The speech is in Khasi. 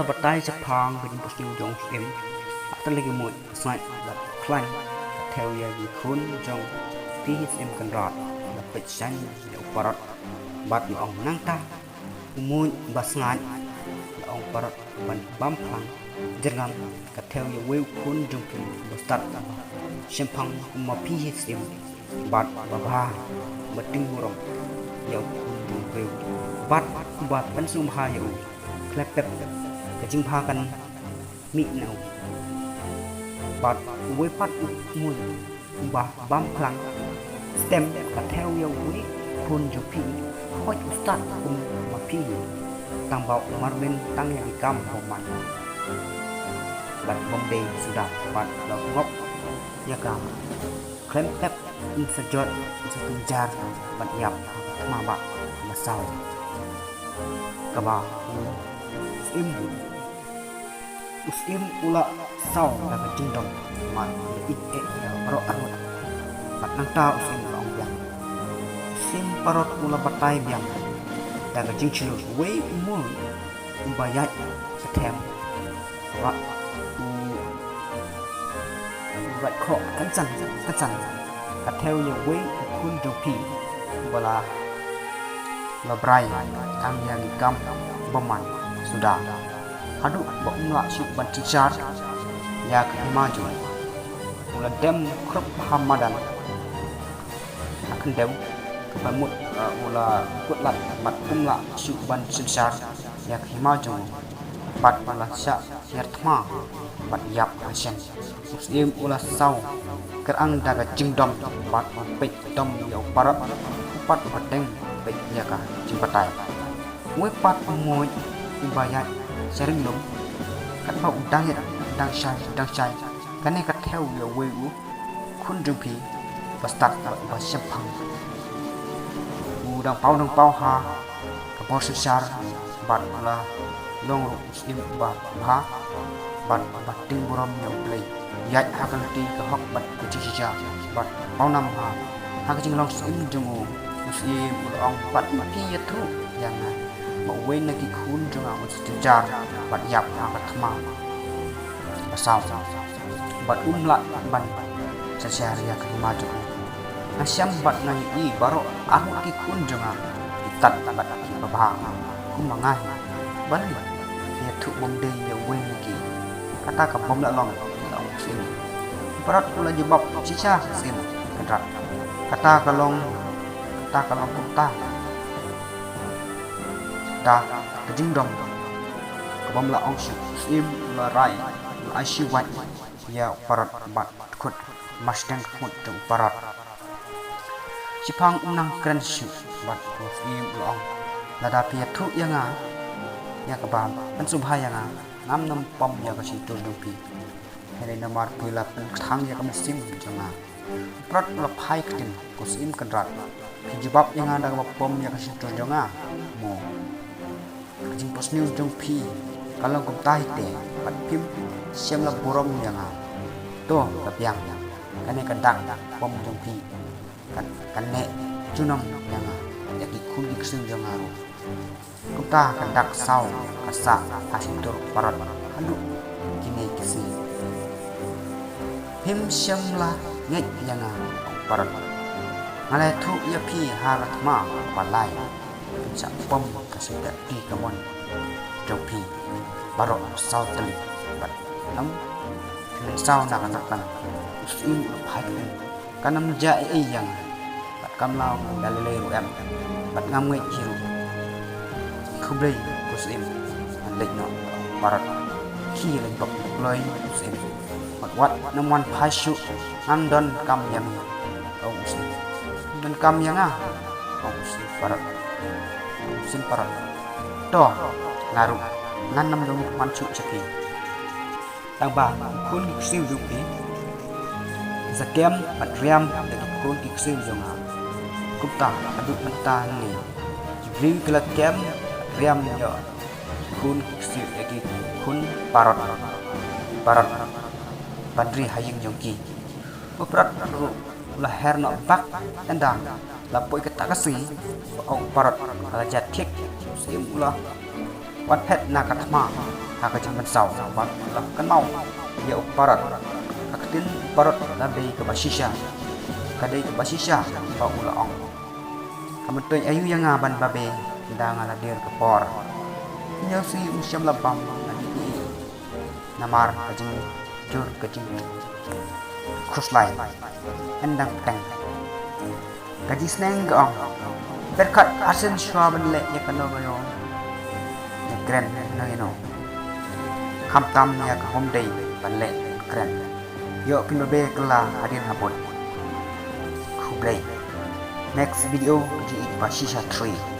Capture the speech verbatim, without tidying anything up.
Batai shaphang ka jingpynsngew jong u Syiem. Hapdeng ki muid sngaid bad khlaiñ, ka thew ïa ki khun jong phi Syiem Kynrad, la peit shaiñ ïa u parot bad la ong, nangta u muid ba sngaid, la ong parot ban bam phlang. Jyrngam, ka thew ïa uwei u khun jong phi ba stad, shemphang kum ma phi Syiem, bad ba bha, ba tieng burom ïa u khun jong u briew, bad uba pynsngewbha ïa u. Khlem pep, ka jingbha kan mih na u. Bad uwei pat u muid uba bam phlang, stem, ka thew ïa uwei u khun jong phi, hooid u stad kum ma phi, tangba u marwei tang ïa ki kam bymman bad bym dei suda, bad la ngop ïa ka. Khlem pep, un sa jot, un sa tynjar bad ïap ha ka thma ba, ba saw, kaba u Syiem, u Syiem u la saw da ka jingdom, bad u la ïeit ïa baroh arngut. Bad nangta u Syiem u la ong biang. U Syiem parot u la batai biang da ka jingshlur, uwei u muid uba ïaid ka them, bad u, u ïaid khoh kynsan kynsan, ka thew ïa uwei u khun jong phi ba la, la brai tang ïa ki kam bymman suda, haduh ba um lah shuh ban synshar ïa ka hima jong u. U la dem khrup ha madan ha khyndew, kaba mut, eh, u la kut lad bad um lah shuh ban synshar ïa ka hima jong u, bad u la shah hiar thma bad ïap ha shen. U Syiem u la saw kyrang da ka jingdom bad u peit dom ïa u parot, u parot uba dang peit ïa ka jingbatai. Uwei pat u muid uba ïaid sha ring lum, katba u dang ïaid dang shai dang shai, kane ka thew ïa uwei u khun jong phi ba stad bad ba shemphang. U dang paw dang paw ha ka bor synshar, bad u la long ruh u Syiem uba bha bad ba tieng burom ïa U Blei, ïaid ha ka lynti ka hok bad ka jingshisha, bad pawnam ha, ha ka jinglong syiem jong u. U Syiem u la ong, bad ma phi ïathuh ïa nga ba uwei na ki khun jong nga un sa jynjar bad ïap ha ka thma ba saw, bad um lah ban synshar ïa ka hima jong u. Nga shem bad nga ïohi baroh arngut ki khun jong nga ki tad bad kiba bha kum ma nga hi. Balei phi ïathuh bym dei ïa uwei na ki? Kata ka bym lah long, la ong u Syiem. U parot u la jubab, shisha Syiem Kynrad, kata ka long, kata ka long kumta. Da ka jingdom ka bym lah ong shuh, u Syiem u la rai, u la ai shi wait ïa u parot bad dkhot marshiteng ka khmut jong u parot. Shiphang um nang kren shuh bad u Syiem u la ong, lada phi ïathuh ïa nga ïa kaba pynsngewbha ïa nga, ngam nym pom ïa ka shyntur jong phi. Hynrei namar phi la pynkthang ïa ka mynsiem jong nga. U parot u la phai ktien, ko Syiem Kynrad, phi jubab ïa nga da kaba pom ïa ka shyntur jong nga mo? Ka jingpynsniew jong phi ka long kumta hi te, bad phim shym la burom ïa nga. To ka biang, kane ka dak pom jong phi kan, kan neh junom ïa nga, ïa ki khun ki ksiew jong nga ruh. Kumta ka dak saw ka sah ha shyntur u parot haduh kine ki sngi. Phim shym la ngeit ïa nga, ong u parot. Nga la ïathuh ïa phi ha ka thma ba lai, phin sa pom ka symbai kti kamon jong phi baroh saw tylli, bad ym phin saw na ka nangtang. U Syiem u la phai ktien, kan ym jia ei ei ïa nga, bad kam long da lei lei ruh em, bad ngam ngeit hi ruh. Khublei ko Syiem, ngan leit noh, ong u parot. Khie leit bok kloi ko Syiem. Wat wat nym wan phai shuh, ngan donkam ïa me, ong u Syiem. Donkam ïa nga, ong u Syiem parot. Syiem parot. To, nga ruh ngan nym don wan shuh sha phi. Tangba ki khun ki ksiew jong phi ki sa kem bad riam ïa ki khun ki ksiew jong nga. Kumta haduh mynta ne ki briew ki la kem bad riam ïa ki khun ki ksiew, ïa ki khun parot, parot ban ri ha ïing jong ki. U parot ruh u la her noh bak ynda la poi kata ka sngi ba u parot ka la jia thik. U Syiem u la wan phet na ka thma, Ha ka jingpynsaw bad la kynmaw ïa u parrot. Ka ktien parrot la dei kaba shisha. Ka dei kaba shisha ba u la ong. Ka myntoi ayu ïa nga ban babe, ynda nga la dier ka por. Ïa si um shym la bam na di i. Namar ka jingjur ka jing khuslai. Endang teng. Ka jingsneng ka ong. Pyrkhat arsien shuwa ban leh ïa kano kano. Ïa kren no ïa no. Khamtam ïa ka hom dei ban leh kren. Ïoh phin babe kylla hadien habud. Khublei. Next video ka jingïeit ba shisha three.